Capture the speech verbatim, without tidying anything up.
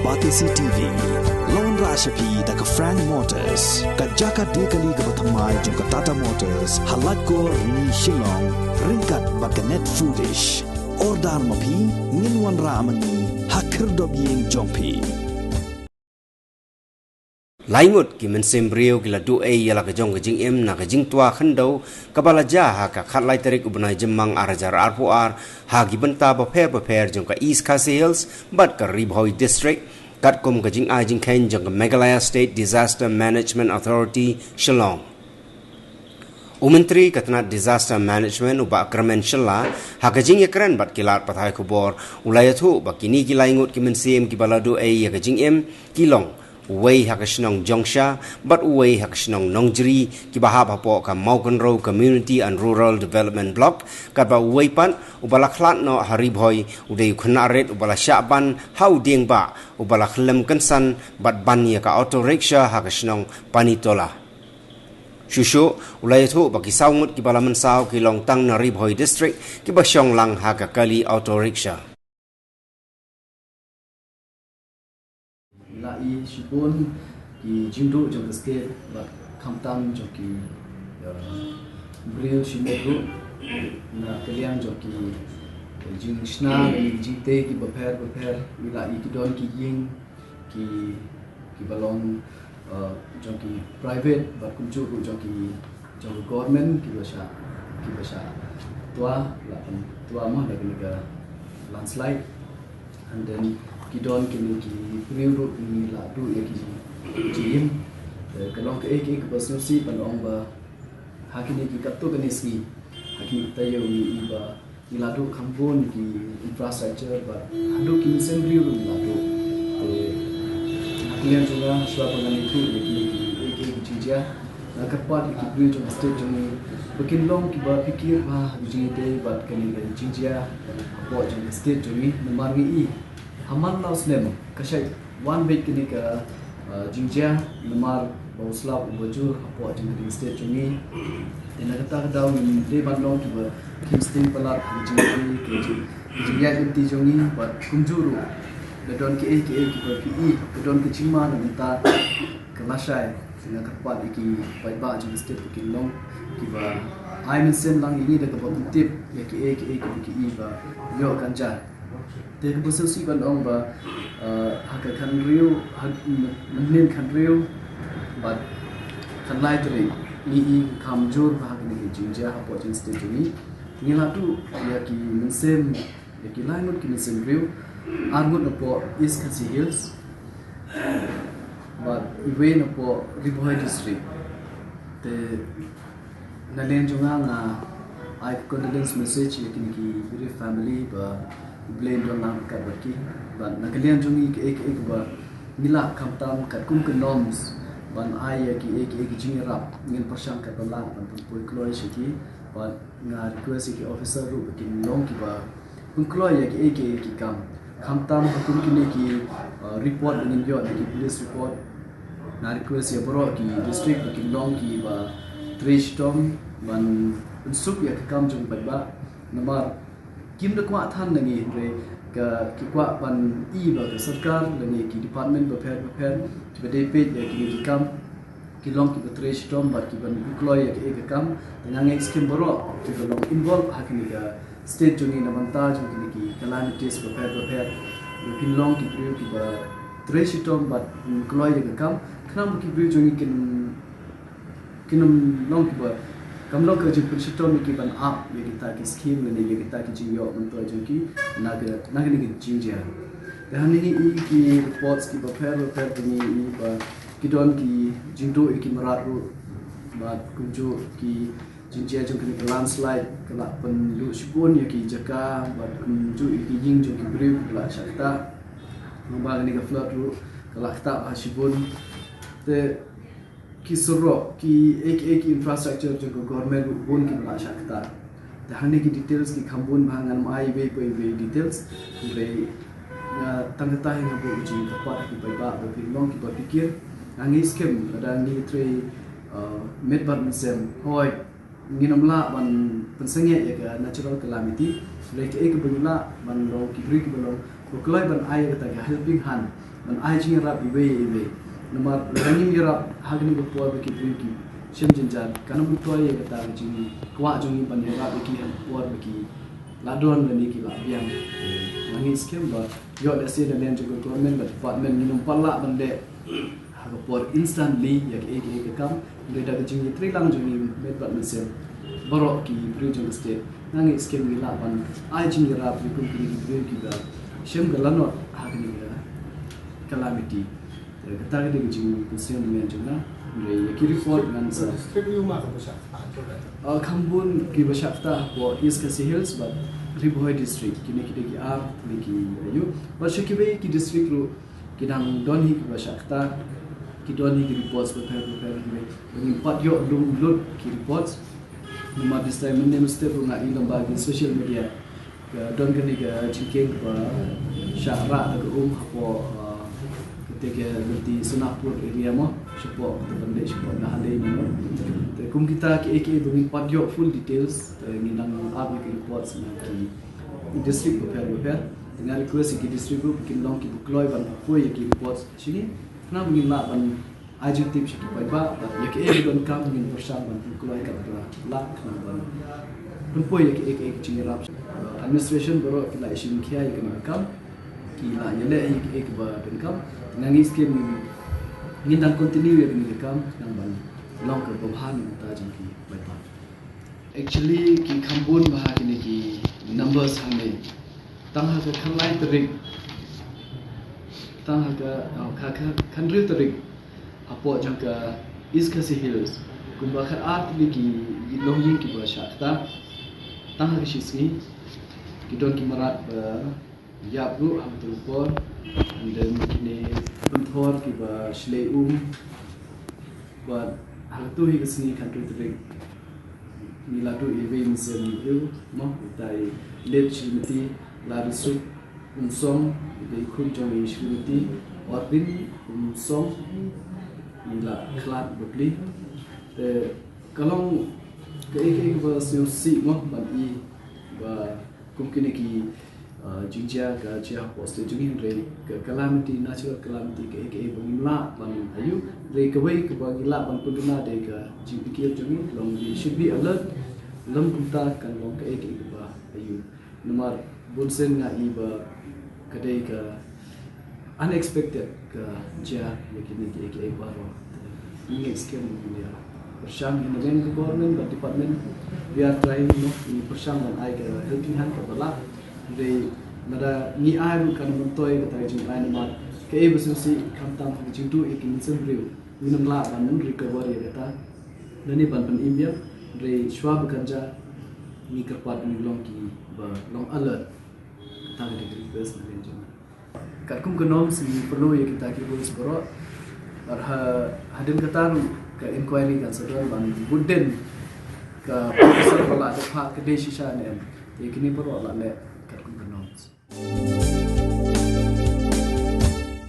R T C T V. Long ra sha phi da ka Frank Motors, ka jaka de kali kaba thymmai jong ka Tata Motors, ha Laitkor Rni Shillong, ryngkat bad ka Net Foodish. Order ma phi, ngin wanrah ma ngi ha khyrdop ïing jong phi. Lai ngut ki mynsiem briew ki la duh-ei ïa la ka jong ka jingim na ka jingtwa khyndew kaba la jia ha ka khatlai tarik u bnai Jymmang ar hajar arphew ar ha ki bynta bapher bapher jong ka East Khasi Hills bad ka Ri Bhoi District, katkum ka jingai jingkheiñ jong ka Meghalaya State Disaster Management Authority, Shillong. U Myntri ka tnat Disaster Management, u Bah Kyrmen Shylla, ha ka jingïakren bad ki lad pathai khubor, u la ïathuh ba kine ki lai ngut ki mynsiem kiba la duh-ei ïa ka jingim ki long uwei ha ka shnong Jongsha bad uwei ha ka shnong Nongjri, kiba hap hapoh ka Mawkynrew Community and Rural Development Block, katba uwei pat uba la khlad noh ha Ri Bhoi u dei u khynnah rit uba la shah ban ha u dieng bah uba la khyllem kynsan bad ban ïa ka auto rickshaw ha ka shnong Panitola. Shuh shuh u la ïathuh ba ki saw ngut kiba la mynsaw ki long tang na Ri Bhoi District, kiba shong lang ha ka kali auto rickshaw. La i shibun ki jingduh jong ka state bad khamtam jong ki, uh, briew shimut ruh na ka liang jong ki, uh, jingshna, ki jingtei kiba pher bapher. La i ki don ki ïing ki, kiba long, uh, jong ki private bad kumjuh ruh jong ki, jong ki government, kiba shah, kiba shah twa, la pyntwa mo da kane ka landslide. And then ki don kine ki briew ruh ki la duh ïa ki jingim. Eh, ka long kaei kaei kaba sngewsih ban ong ba ha kine ki katto katne sngi, ha kine ki taïew ngi i ba ngi la duh kham bun ki infrastructure bad haduh ki mynsiem briew ruh ngi la duh. Te ha ka liang jong nga, shuwa ba ngan ïathuh ïa kine kiei kiei ki jingjia, nga kyrpad ïa ki briew jong ka state jong ngi ba kin long kiba phikir bha ha ka jingïadei bad kane ka jingjia hapoh jong ka state jong ngi, namar ngi i ha man la u snem ka shait wan beit kane ka, uh, jingjia namar ba u slap uba jur hapoh jong ka state jong ngi. Te na kata ka daw ngim dei ban long kiba khim sting palat ha ka jingïadei, ka jing, ka jingïaid lynti jong ngi bad kumjuh ruh la don kiei kiei kiba phi i ka don ka jingma na ka bynta ka lashai. Nga kyrpad ïa ki paidbah jong ka state ba kin long kiba ai mynsiem lang ïa ngi da kaba pyntip ïa kiei kiei kiba ki i ba ïoh kan jia. Te kaba sngewsih ban ong ba, uh, ha ka khathynriew, ha, mynhynnin khathynriew bad khatlai tarik ngi i kham jur bha ha kane ka jingjia hapoh jong ka state jong ngi. Ngi la duh ïa ki mynsiem, ïa ki lai ngut ki mynsiem briew, ar ngut napoh East Khasi Hills bad iwei napoh Ri Bhoi District. Te na liang jong nga, nga ai ka condolence message ïa kine ki bereaved family ba U Blei un don lang ryngkat bad ki. Bad na ka liang jong ngi, kiei kiei kiba ngi lah khamtam katkum ka norms ban ai ïa kiei kiei ki jingïarap, ngin pyrshang katba lah ban pynpoi kloi sha ki. Bad nga request ïa ki officer ruh ba kin long kiba pynkloi ïa kiei kiei ki kam. Khamtam ha kum kine ki, uh, report ba ngin ïoh na ki police report. Nga request ïa baroh ki district ba kin long kiba trei shitom ban pynsuk ïa ka kam jong u paidbah. Namar kim da kwah than na ngi, hynrei ka, ki kwah ban i ba ka sorkar lane ki department bapher bapher kiba dei peit ïa kine ki kam ki long kiba trei shitom bad kiban pynkloi ïa kiei kiei ka kam. Te nga ngeit skhem baroh kiba long involve ha kine ka state jong ngi na bynta jong kine ki calamities bapher bapher, ba kin long ki briew kiba trei shitom bad pynkloi ïa ka kam. Khnang ba ki briew jong ngi kin, kin ym long kiba, kam long ka jingpynshitom ïa ki ban ap ïa kita ki scheme lane ïa kita ki jingïoh myntoi jong ki na ka, na kane ka jingjia. Te hangne ngi i ki reports kiba pher bapher, te ngi i ba ki don ki jingduh ïa ki mrad ruh bad kumjuh ki jingjia jong kane ka landslide ka la pynduh shibun ïa ki jaka bad kumjuh ïa ki ïing jong ki briew ki la shah ktah. Nangba kane ka flood ruh ka la ktah bha shibun. Te ki surok, kiei kiei ki infrastructure jong ka government ruh bun ki la shah ktah. Te hangne ki details ki kham bun bha, ngan ym ai iwei pa iwei details. Hynrei nga tang kata hi nga buh ka jingkyrpad ha ki paidbah ba phin long kiba phikir. Nga ngeit skhem lada ngi trei, uh, met bad mynsiem, hooid ngin ym lah ban pynsangeh ïa ka natural calamity. Hynrei kaei kaba ngi lah ban long ki briew kiba long Ba kloi ban ai kata ka helping hand, ban ai jingïarap iwei ïa iwei. Namar lada ngim ïarap ha kane ka por ba ki briew ki shem jynjar, kan ym myntoi ïa kata ka jingkwah jong ngi ban ïarap ïa ki ha ka por ba ki la don lane ki la biang. Nga ngeit skhem ba ïoh lehse na liang jong ka government bad department ngin ym pat lah ban leh ha ka por instantly ïa kaei kaei ka kam. Hynrei da ka jingïatreilang jong ngi met bad mynsiem, baroh ki briew jong ka state, nga ngeit skhem ngi lah ban ai jingïarap ïa kum kine ki briew kiba shem ka lanot ha kane ka calamity. Te kata ka dei ka jingkhuslai na liang jong nga. Hynrei ïa ki report ngan sa. District ïa ma ka ba shah kata, jong ka. Ah, kham bun kiba shah kata hapoh East Khasi Hills bad Ri Bhoi District, kine ki dei ki ar tylli ki, ïa. Bad sha kiwei ki district ruh ki dang don hi kiba shah kata, ki don hi ki reports bapher bapher, hynrei ba ngim pat ïoh lum lut ki reports. Namar this time mynne mynstep ruh nga i lyngba ki social media ka don kane ka jingkheiñ ba shah rah da ka um hapoh, ah, kata ka lynti Sonapur area mo, shapoh kata ban leit shapoh Nahalei mo. Te kum kita kiei kiei ba ngim pat ïoh full details, te ngin dang ap ïa ki reports na ki district bapher bapher. Te nga request ïa ki district ruh ba kin long kiba kloi ban pynpoi ïa ki reports sha ngi, khnang ba ngin lah ban ai jingtip sha ki paidbah ba ïa kaei ba donkam ngin pyrshang ban pynkloi katba lah, khnang ban pynpoi ïa kaei kaei ka jingïarap. Administration baroh ki la ïashim khia ïa kane ka kam, ki la ïaleh ïa kaei kaba donkam. Nga ngeit skhem ngin, ngin dang continue ïa kane ka kam khnang ban long kaba bha na ka bynta jong ki paidbah. Actually ki kham bun bha kine ki numbers hangne. Tang ha ka khatlai tarik, tang ha ka, oh, ka, ka khathynriew tarik, hapoh jong ka East Khasi Hills, kumba khatar tylli ki, ki longïing kiba shah kata. Tang ha ka shisngi ki don ki mrad ba ïap ruh ha kato ka por. And then kine pynthor kiba shlei um. Bad ha kato hi ka sngi, khathynriew tarik, ngi la duh ïa iwei mynsiem briew mo, ita i Late Shrimati Larisuk Umsong, ita i khun jong i Shrimati Orbin Umsong, i la khlad bapli. Te ka long kaei kaei kaba sngewsih mo ban i ba kum kine ki, ah, jingjia ka jia hapoh state jong ngi, hynrei ka calamity, natural calamity kaei kaei ba ngim lah ban ïoh, hynrei kawei kaba ngi lah ban pynduna dei ka jingpynkiew jong ngi, long we should be alert. Lym kumta kan long kaei kaei kaba ïoh. Namar bun sien nga i ba ka dei ka unexpected ka jia ïa kine kiei kiei baroh. Ngi ngeit skhem ngi ïa pyrshang, in the main ka government bad department, we are trying, you know, ngi pyrshang ban ai ka helping hand kaba lah. Hynrei lada ngi ai ruh kan ym myntoi kata ka jingai, namar kaei ba sngewsih, khamtam ka jingduh ïa ki mynsiem briew, ngim lah ban recover ïa kata lane ban pynim ïa. Hynrei shuwa ba kan jia, ngi kyrpad ngi long kiba long alert. Kata ka dei ka request na liang jong nga. Katkum ka norms ngi follow ïa kita ki rules baroh. Bad ha, hadien kata ruh ka inquiry kan sa don ban bud dien ka officer ba la dep phah ka dei shisha ne em. Te kine baroh la leh katkum ka norms.